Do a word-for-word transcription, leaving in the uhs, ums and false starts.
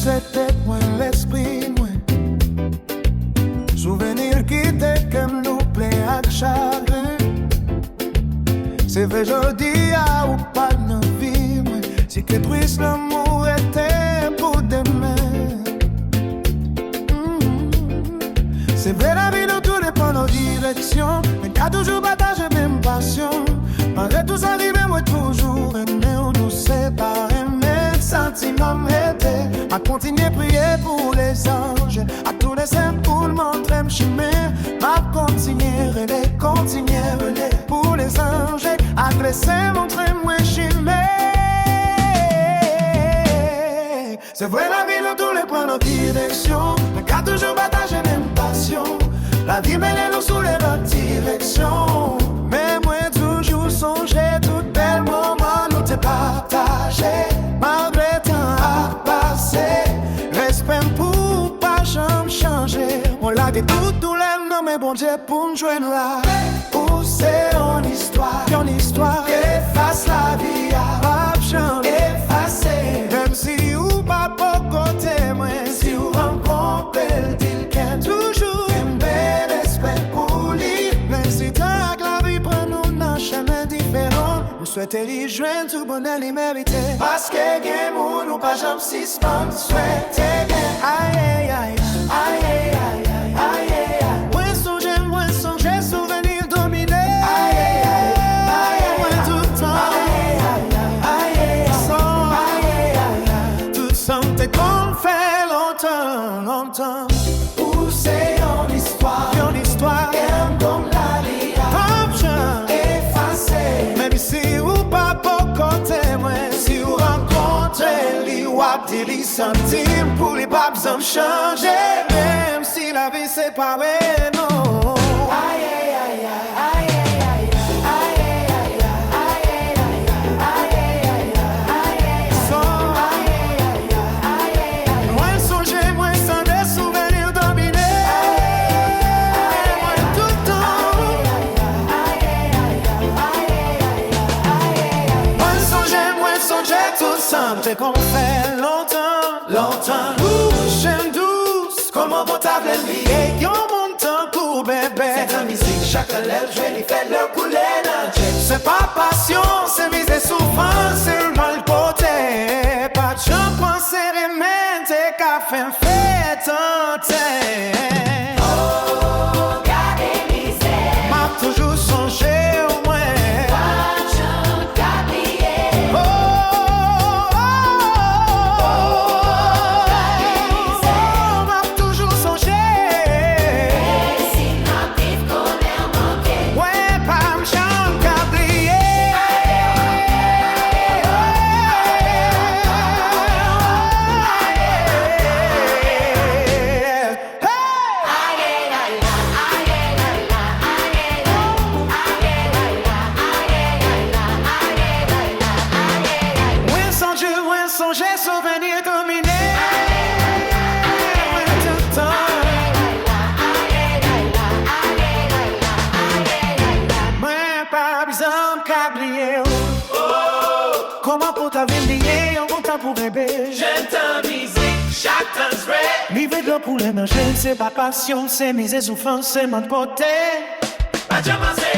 Se tèt mwen, lespri mwen. Souvni kite kè m nou plen ak chagren. Se vre jodi a ou pa nan vi mwen. Sikatris lanmou rete pou demen. Mm. Se vre lavi nou tou depann nan direksyon, men n ka toujou pataje menm pasyon. Malgre tou sa rive, mwen toujou renmen w, nou se pa renmen, santiman m rete. M ap kontinye priye pou lezanj, ak tout le sen pou l montre m chimen. M ap kontinye rele, kontinye rele pou lezanj, ak le sen montre mwen chimen. Se vre lavi nou tou le pran nan direksyon, nou ka toujou pataje menm pasyon. Lavi mennen nou sou le lòt direksyon. Men mwen toujou sonje tout bèl moman nou te pataje. Malgre tan ap pase, respè m pou ou pa janm chanje. Mwen lage tout doulè m nan men Bondye pou m jwenn lapè. Ou se yon istwa, yon istwa. Efas lavi a, p ap janm efase. Menm si ou pa bò kote mwen, si ou rankontre l, di l kè toujou kenbe respè pou li. Menm si tan ak lavi pran nou nan chemen diferan, m swete li jwenn tout bonè li merite. Paske gen moun ou pa janm sispann swete gen. Ayayay, ayayay, ayayay. Mwen sonje, mwen sonje souvni domine. Ayayay, ayayay, mwen tout tan. Ayayay, ayayay, ayayay. Tout sa m te konn fè lontan, lontan. Ou se yon istwa, yon istwa. Kè m konn lavi a, p ap janm efase. Menm si ou pa bò kote mwen, si ou rankontre li, w ap di li santi m pou li p ap janm chanje. Menm si lavi separe nou. Ayayay, ayayay, ayayay. Mwen sonje, mwen sonje souvni domine mwen tout tan. Mwen sonje, mwen sonje tout sa m te konn fè lontan, lontan. Bouch m dous, kòman bon ta vle m bliye yon moun tankou Bèbè. Se tan mizik, chak lè l jwe, li fè dlo koule nan je. Se pa pasyon, se mize soufrans, se l mal pote. Pa t janm panse renmen te ka fè m fè tan tenten. Oh, gade mizè. M ap toujou sonje w, mwen. Pa t janm ka bliye. Oh, oh, oh, oh, gade mizè. M ap toujou sonje. Menm si n ap viv konnen w manke. Mwen pa m janm ka bliye. Mwen sonje, mwen sonje souvni domine mwen tout tan. Mwen p ap janm ka bliye w. Kòman pou ta vin bliye yon bon tan pou bebe? Jèn tan mizik, chak tan jwe. Li vle dlo koule nan je m, se pa pasyon, se mize soufrans, se mal pote. Pa janm panse